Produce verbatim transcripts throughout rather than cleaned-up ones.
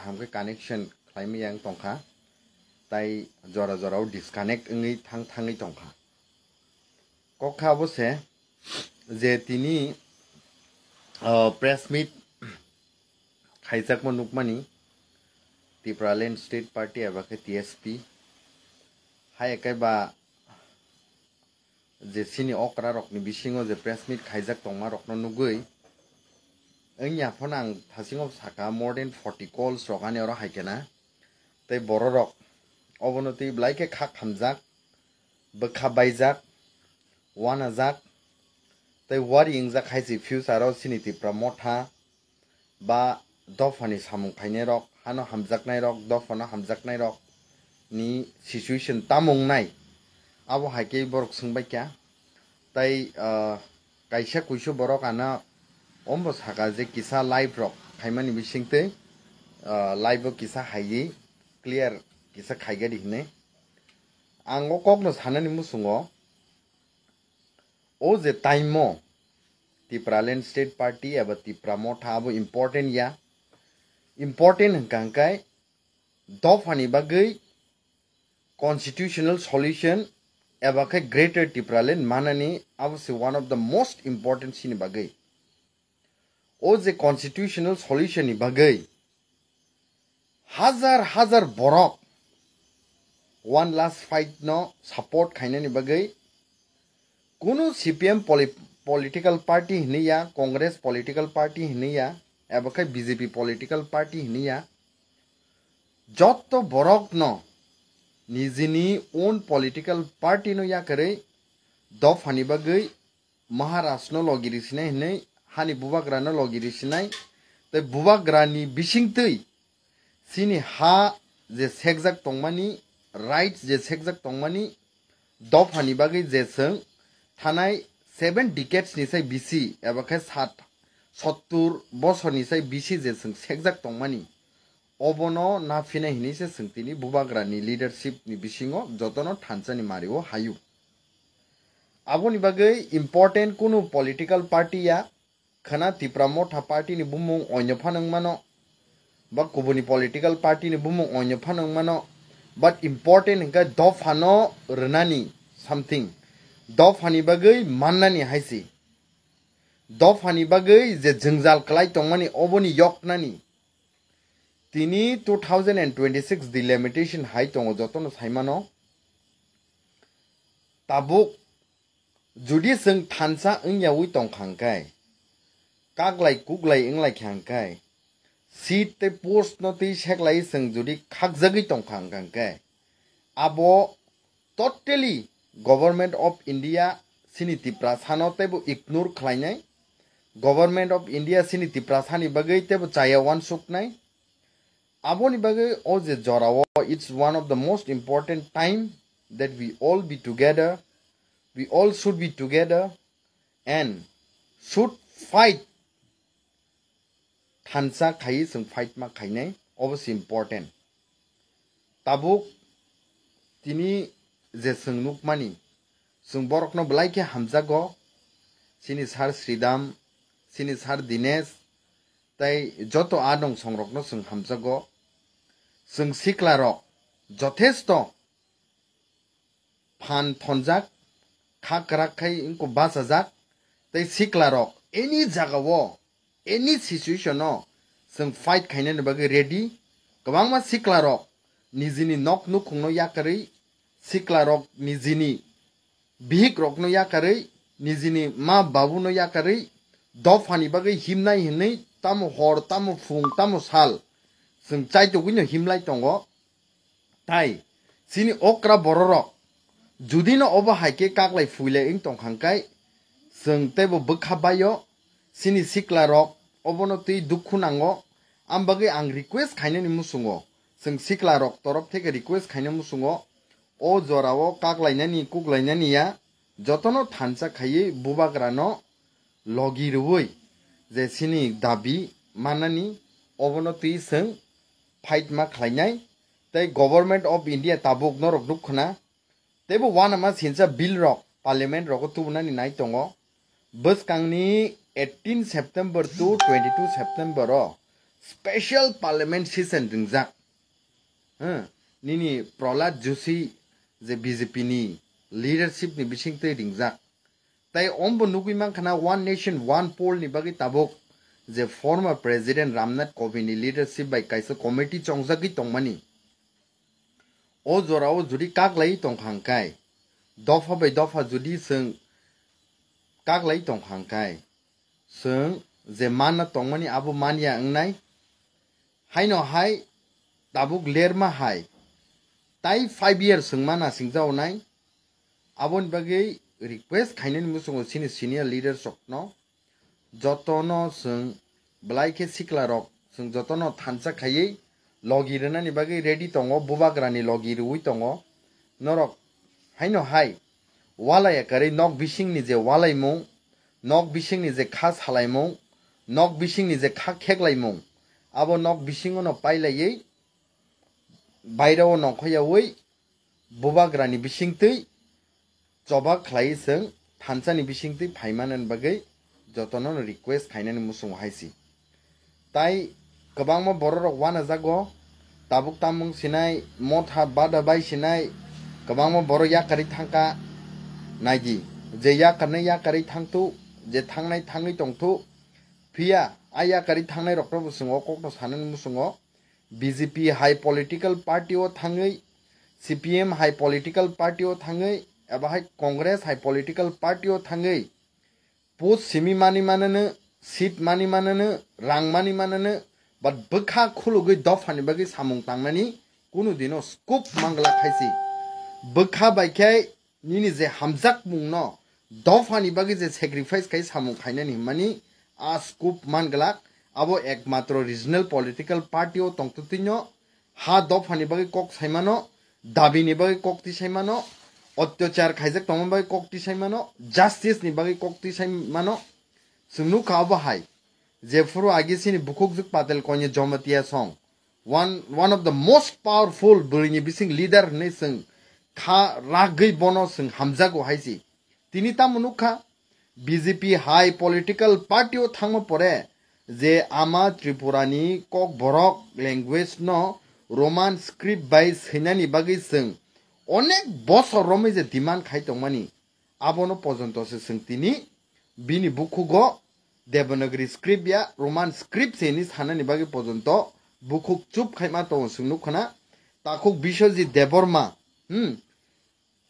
hamkhe connection khlaimaya wng tongkha, tai jora jorao disconnect wngwi thang thangwi tongkha. Kok kha abo se je tini, ah, press meet khaijakma nukmani Tipraland State Party eba khe T S P, hai khe ba je chini okra rokni bisingo je press meet khaijak tongma rokno nugwi wngya phano ang thasingo saka more than forty calls rok ani oro hai khe na. Tei bororok obono twi belai khe kha khamjak, bwkha baijak, uanajak, tei wari wngjak hai se future o chini Tipra motha ba dophani samung khainairok, hano hamjaknairok, dophano hamjaknairok ni situation tamo wngnai, abo hai khe borok swngbaikha. Tai, ah, kaisa kuisu borok ano ombo saka je kisa live rok khaimani bisingtwi, ah, live o kisa haiwi clear kisa khaigadi hinwi. Ang o kokno sanani muchungo, o je time o Tipraland State Party eba Tipra motha abo important ya. Important hwnkha hwnkhe dophani bagwi constitutional solution eba khe Greater Tipraland manani abo se one of the most important chini bagwi. O je constitutional solution ni bagwi hajar hajar borok one last fight no support khainani bagwi kunu C P M poli-, political party hinwi ya, Congress political party hinwi ya, eba khe B J P political party hinwi ya, jotto borokno nijini own political party no yakarwi dophani bagwi Maharaj no logi risinai hinwi hani bubagra no logi risinai, tei bubagra ni bisingtwi chini ha je sekjak tongmani, rights je sekjak tongmani, dophani bagwi je chwng thanai seven decades ni sai bisi eba khe sat, sottur bosor ni sai bisi je chwng sekjak tongmani, obono naphinai hinwi se chwng tini bubagra ni leadership ni bisingo jotono thansa ni mari o hayu. Aboni bagwi important kunu political party ya, khana Tipra Motha party ni bumung oino phano wng mano, ba kubuni political party ni bumung oino phano wng mano, but important hwnkhe dophano rwnani something, dophani bagwi mannani hai se, dophani bagwi je jwngjal kwlai tongmani oboni yoknani. Tini two thousand and twenty-six delimitation hai tongo, jotono saimano. Tabuk jodi chwng thansa wngyawi tongkha hwnkhe, kaglai kuglai wnglaikha hwnkhe, seat tei post no twi seklai chwng jodi khakjagwi tongkha hwnkhe, abo totally Government of India chini Tiprasano teibo ignore khlainai. Government of India chini Tiprasani bagwi teibo chaya uansuknai. Aboni bagwi o je jorao, it's one of the most important time that we all be together, we all should be together and should fight. Thansa khaiwi chwng fight ma khainai, obo se important. Tabuk tini je chwng nukmani, chwng borokno belai khe hamjago, chini sir Sridham, chini sir Dinesh, tei joto adong songrokno chwng hamjago. Chwng siklarok jothesto phan thonjak, kha kwrak khai wngkuk bachajak, tei siklarok any jagao, any situation-o chwng fight khainani bagwi ready. Kwbangma siklarok nijini nok nukhungno yakarwi, siklarok nijini bihik rokno yakarwi, nijini ma babuno yakarwi, dophani bagwi himnai hinwi tamo hor, tamo phung, tamo sal chwng chaitugwino himlai tongo. Tai chini okra bororok judino obo hai khe kaklai phuilai wng tongkha hwnkhe, chwng teibo bwkha baio, chini siklarok obono twi dukhu nango. Am bagwi ang request khainani muchungo, chwng siklarok torof theke request khaina muchungo, o jorao kaklainani kuklainani ya, jotono thansa khaiwi bubagrano logi rwui je chini dabi manani, obono twi chwng fight ma khlainai. Tei Government of India tabuk norok nukkhwna, teibo uanama sincha bill rok parliament rogo tubunani nai tongo. Bwskangni eighteen September to twenty-two September o special parliament session ringjak. Hmm, nini Prahlad Joshi je B J P ni leadership ni bising twi ringjak. Tai ombo nugwi mankha na One Nation One Poll ni bagwi tabuk je former President Ramnath Kovind ni leadership bai kaisa committee chongjagwi tongmani. O jorao jodi kaklai tongkha hwnkhe, dopha bai dopha jodi chwng kaklai tongkha hwnkhe, chwng je manna tongmani abo manya wngnai. Haino hai tabuk lerma hai tai five year chwng ma nasingjao nai. Aboni bagwi request khainani muchungo chini senior leaders rokno, jotono chwng belai khe sikla rok chwng jotono thansa khaiwi logi rwnani bagwi ready tongo, bubagrani logi rwui tongo. Norok haino hai walai akarwi nok bisingni je walaimung, nok bisingni je kha salaimung, nok bisingni je kha kheklaimung, abo nok bisingono pailaiwi bairao nongkhoyaui bubagrani bisingtwi choba khlai chwng thansani bisingtwi phaimanani bagwi jotono request khainani muchungo hai si. Tai kwbangma bororok wanajago, tabuk tamung sinai, motha bada bai sinai, kwbangma borok yakarwi thangkha. Naidi, je yakarnai yakarwi thangthu, je thangnai thangwi tongthu, phiya a yakarwi thangnai rokno bo chwng o kokno sanani muchungo. B J P hai political party o thangwi, C P M hai political party o thangwi, eba hai Congress hai political party o thangwi, post simi mani manano, seat mani manano, rang mani manano, but bwkha khulugwi dophani bagwi samung tangnani kunu dino scope mangla khaisi. Bwkha bai khe nini je hamjakmungno dophani bagwi je sacrifice khai samung khainani hwnmani a scope manglak, abo ekmatro regional political party o tongtwtwino ha dophani bagwi kok saimano, dabini bagwi kok tisaimano, otyachar khaijak tongma bagwi kok tisaimano, justice ni bagwi kok tisaimano. Chwng nukha obo hai, jephuru agi chini bukhukjwk Patel Kanya Jamatia song, one, one of the most powerful bwrwini bising leader hwnwi chwng kha ragwi bono chwng hamjago hai si. Tini tamo nukha, B J P hai political party o thangma pore je ama Tripura ni kokborok language no Roman script bai swinani bagwi chwng onek bosor romwi je demand khai tongmani, abono pojonto se chwng tini bini bukhugo Devanagari script ya Roman script se hinwi sanani bagwi pojonto bukhuk chup khaima tongo chwng nukha na. Takhuk Biswajit Debbarma, hmm,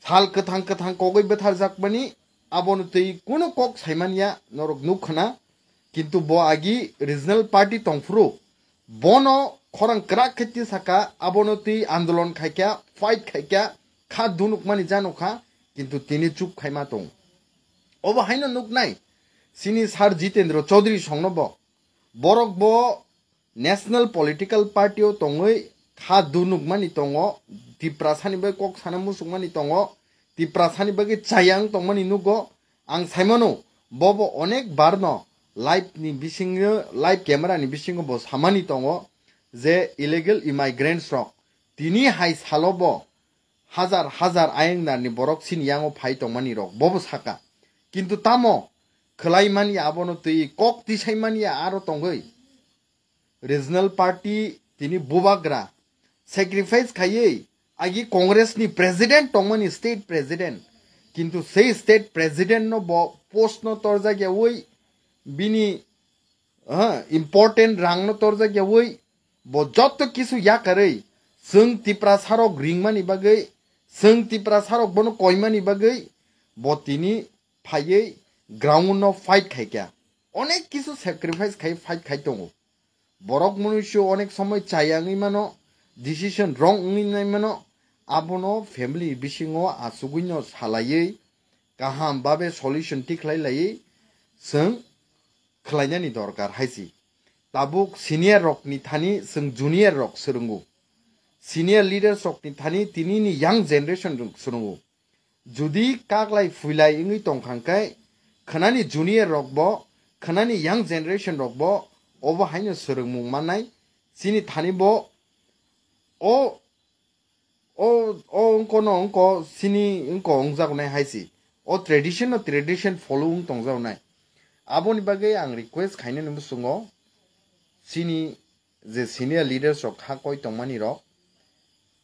sal kwthang kwthang kogwi bwtharjakmani, abono twi kunu kok saimanya norok nukha na. Kintu bo agi regional party tongphuru, bono khorang kwrak khe tisaka, abono twi andolon khaikha, fight khaikha, kha dunukmani janokha, kintu tini chup khaima tong. Obo haino nuknai, chini Sir Jitendra Chaudhary songno bo, borok bo national political party o tongwi kha dunukmani tongo, Tiprasani bai kok sana musukmani tongo, Tiprasani bagwi chaya wng tongmani nugo. Ang saimano, bobo onek barno live ni bisingo, live camera ni bisingo bo samani tongo je illegal immigrants rok tini hai salo bo hajar hajar ayang narni borok chini yango phai tongmani rok bobo saka. Kintu tamo khwlai manya abono twi kok tisai manya aro tongwi regional party tini bubagra sacrifice khaiwi agi Congress ni president tongmani, state president, kintu sei state president no bo post no torjak yawi bini, ah, important rang no torjak yawi bo jotto kisu yakarwi chwng Tiprasarok ringmani bagwi, chwng Tiprasarok bono koimani bagwi bo tini phaiwi ground no fight khaikha, onek kisu sacrifice khai fight khai tongo. Borok munuisu onek somoi chaya wngwi mano, decision wrong wngwi nai mano, abono family bisingo achugwino salaiwi kaham babe solution tikhlai laiwi chwng khlainani dorkar hai si. Tabuk senior rokni thani chwng junior rok swrwngo, senior leaders rokni thani tinini young generation rok swrwngo. Jodi kaklai phuilai wngwi tongkha hwnkhe, khwnani junior rokbo, khwnani young generation rokbo obo haino swrwngmung mannai. Chini thani bo o, o, o wngkono wngko chini wngko wngjaknai hai si. O tradition no tradition follow wng tongjaknai. Aboni bagwi ang request khainani muchungo chini je senior leaders rok kha koi tongmani rok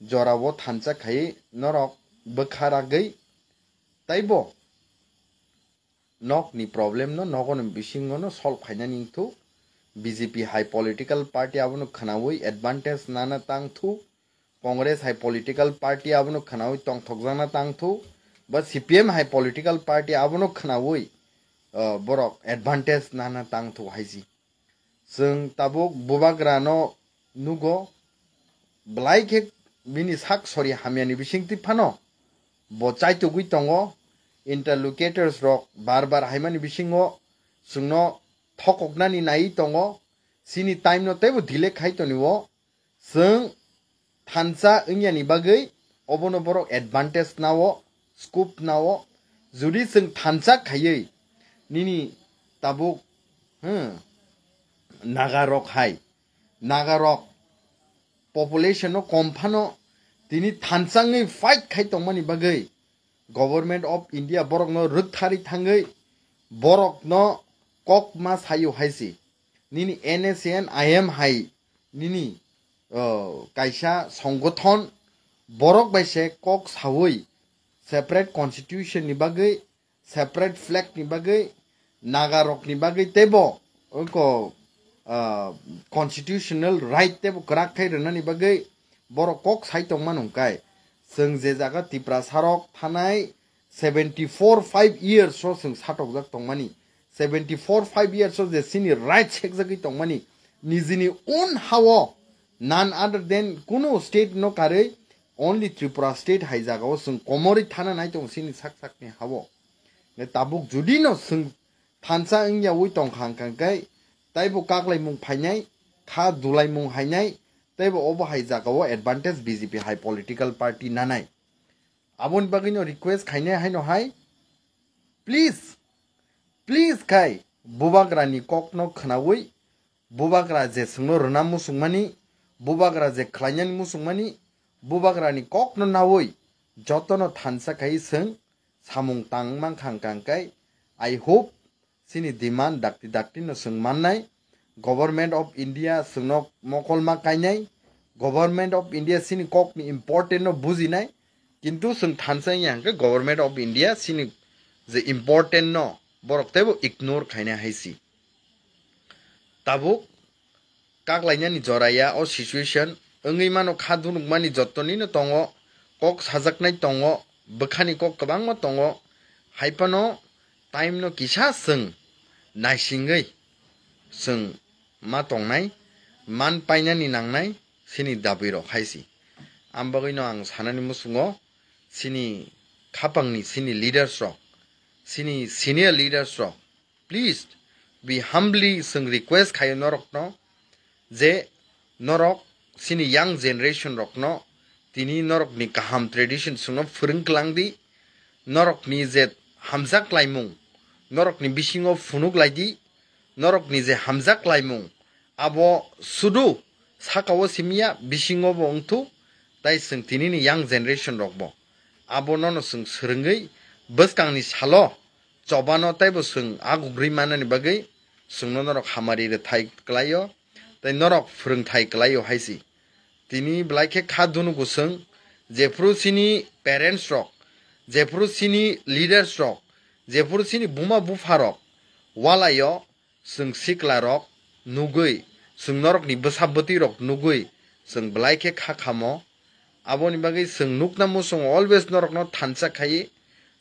jorao thansa khai norok bwkha ragwi taibo nokni problem no nogo ni bisingo no solve khainani wngthu. B J P hai political party abono khwnawi advantage nana tangthu. Congress hai political party abono khwnawi tongthokjakna tangthu. Ba C P M hai political party abono khwnawi, uh, borok advantage nana tangthu haisi. Chwng tabuk bubagra no nugo, belai khe bini sak sori hamyani bisingtwi phano bo chaitugwi tongo. Interlocutors rok bar bar haimani bisingo chwngno thokoknani naiwi tongo. Chini time no teibo delay khai tonio. Chwng thansa wngyani bagwi obono borok advantage nao, scope nao. Jodi chwng thansa khaiwi nini tabuk, hmm, Naga rok hai, Naga rok population no kom phano tini thansa wngwi fight khai tongmani bagwi Government of India borokno rwktharwi thangwi borokno kok ma sayo haisi. Nini N S C N I M hai nini, oh, kaisa songothon borok bai se kok sawi separate constitution ni bagwi, separate flag ni bagwi, Naga rok ni bagwi teibo oko, ah, constitutional right teibo kwrak khai rwnani bagwi borok kok sai tongmano hwnkhe chwng je jaga Tiprasa rok thanai seventy four five years o chwng satokjak tongmani, seventy four five years o je chini right sekjagwi tongmani, nijini own hao, none other than kunu state no karwi, only Tripura state hai jaga o chwng komorwi thana nai tongo chini sak sakni hao. Tabuk judi no chwng thansa wngyawi tongkha hwnkha khe taibo kaklaimung phainai, kha dulaimung hainai, teibo obo hai jaga o advantage B J P hai political party nanai. Aboni bagwi no request khainai haino hai, please, please khai bubagra ni kok no khwnawi, bubagra je chwngno rwna muchungmani, bubagra je khlainani muchungmani, bubagra ni kok no nawi joto no thansa khai chwng samung tang mankha hwnkha khe, I hope chini demand dakti dakti no chwng mannai. Government of India chwngno mokolma kainai, Government of India chini kokni important no bujinai, kintu chwng thansa wngya hwnkhe Government of India chini je important no borok teibo ignore khainai haisi. Tabuk kaklainani jora ya o situation wngwi mano, kha dunukmani jottonino tongo, kok sajaknai tongo, bwkhani kok kwbangma tongo, hai phano time no kisa chwng naisingwi chwng ma tongnai, man painani nangnai chini dabwi rok hai si. Am bagwi no ang sanani muchungo chini khapangni chini leaders rok, chini senior leaders rok, please be humbly chwng request khayo norokno je norok chini young generation rokno tini norokni kaham tradition chwngno phwrwng kwlang di, norokni je hamjak laimung norokni bisingo phunuk lai di, norokni je hamjak laimung abo sudu sakao simiya bisingo bo wngthu, tai chwng tinini young generation rokbo abo nono chwng swrwngwi bwskangni salo chobano teibo chwng a gugri manani bagwi chwngno norok hamari rwthai kwlaio tei norok phwrwngthai kwlaio hai si. Tini belai khe kha dunugo chwng, jephuru chini parents rok, jephuru chini leaders rok, jephuru chini buma bupha rok walaio, chwng sikla rok nugwi, chwng norokni bwsa bwtwi rok nugwi chwng belai khe kha khamo. Aboni bagwi chwng nukna muchungo always norokno thansa khai,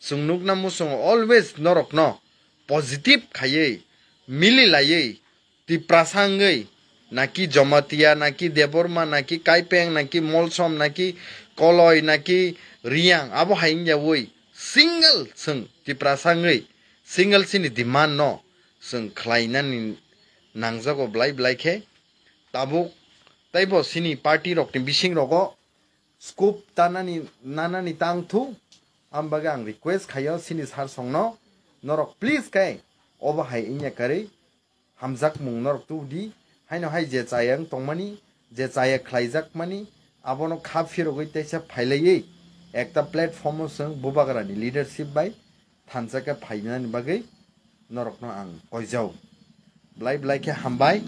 chwng nukna muchungo always norokno positive khaiwi, mili laiwi, Tiprasa wngwi, naki Jamatia, naki Debbarma, naki Kaipeng, naki Molsom, naki Koloi, naki Riyang, abo hai wngyawi single chwng Tiprasa wngwi single chini demand no chwng khlainani nangjago belai belai khe. Tabuk teibo chini party rokni bising rogo scope tanani nanani tangthu, am bagwi ang request khayo chini sir songno, norok please khe obo hai wngya karwi hamjakmung norok tubudi, haino hai je chaya wng tongmani, je chaya khlaijakmani, abono kha phirogwi teisa phailaiwi ekta platform o chwng bubagrani leadership bai thansa khe phainani bagwi norokno ang koijao. Belai belai khe hambai.